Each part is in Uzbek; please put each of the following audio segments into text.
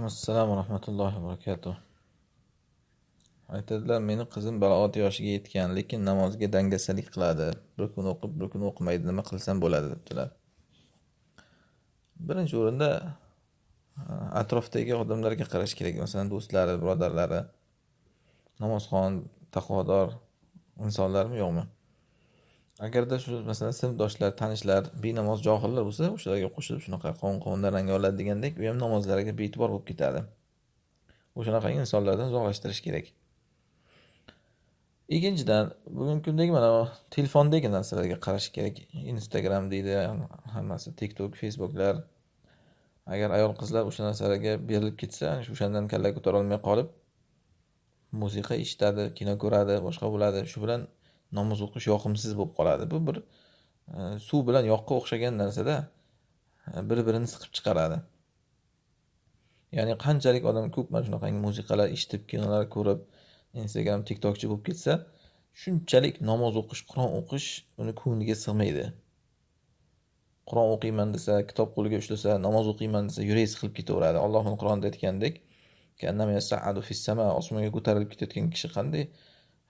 Alaykum assalom va rahmatullohi va barakatuh. Aytadilar, meni qizim balog'at yoshiga yetgan, lekin namozga dangasalik qiladi. Bir kun o'qib, bir kun o'qimaydi, nima qilsam bo'ladi debdilar. Birinchi o'rinda atrofdagi odamlarga qarash kerak. Masalan, do'stlari, birodarlari namozxon, taqvodor insonlarmi, yo'qmi? Agarda shu masalan sinfdoshlar, tanishlar benamoz johillar bo'lsa, o'shalarga qo'shilib shunaqa qovun qovundan rang oladi degandek, u ham namozlariga bee'tibor bo'lib ketadi. O'shanaqangi insonlardan uzoqlashtirish kerak. Ikkinchidan, bugungi kundagi mana telefondagi narsalarga qarash kerak. Instagram deydi, hammasi TikTok, Facebooklar. Agar ayol qizlar o'sha narsalarga berilib ketsa, o'shandan kalla ko'tara olmay qolib, musiqa eshitadi, kino ko'radi, boshqa bo'ladi. Shu bilan namoz o'qish yoqimsiz bo'lib qoladi. Bu bir suv bilan yoqqa o'xshagan narsada, bir-birini siqib chiqaradi. Ya'ni qanchalik odam ko'p mana shunaqangi musiqalar eshitib, kinolar ko'rib, Instagram, TikTokchi bo'lib ketsa, shunchalik namoz o'qish, Qur'on o'qish uni ko'ngliga sig'maydi. Qur'on o'qiyman desa, kitob qo'liga ushlasa, namoz o'qiyman desa, yuragi siqilib ketaveradi. Allohning Qur'onda aytgandek, ka'annama yas'adu fis-sama, osmonga ko'tarilib ketayotgan kishi qanday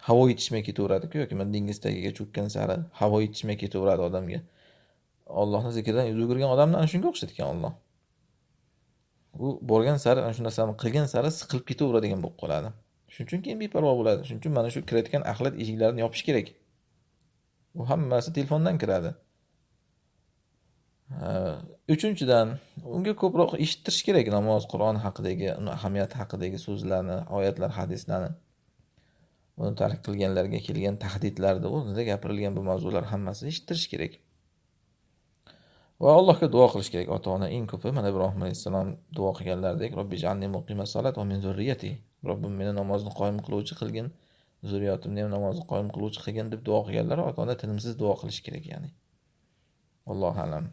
havo yetishmay ketaveradi-ku, yoki mana dengiz tagiga cho'kkan sari havo yetishmay ketaveradi odamga. Allohning zikridan yuz o'girgan odamni ana shunga o'xshatgan Alloh. U borgan sari ana shu narsani qilgan sari siqilib ketaveradigan bo'lib qoladi. Shuning uchun keyin beparvo bo'ladi. Shuning uchun mana shu kirayotgan axlat eshiklarini yopish kerak. U hammasi telefondan kiradi. Uchinchidan, unga ko'proq eshittirish kerak namoz, Qur'on haqidagi, uni ahamiyati haqidagi so'zlarni, oyatlar, hadislarni. Buni tark qilganlarga kelgan tahdidlarni o'rnida gapirilgan bu mavzular hammasi eshittirish kerak. Va Allohga duo qilish kerak. Ota-ona eng ko'pi mana Ibrohim alayhissalom duo qilganlaridek, Robbi ij'alni muqimas solat va min zurriyati. Robbim meni namozni qoyim qiluvchi qilgin, zurriyotimni ham namozni qoyim qiluvchi qilgin deb duo qilganlar, ota-ona tinimsiz duo qilish kerak, ya'ni. Allohu a'lam.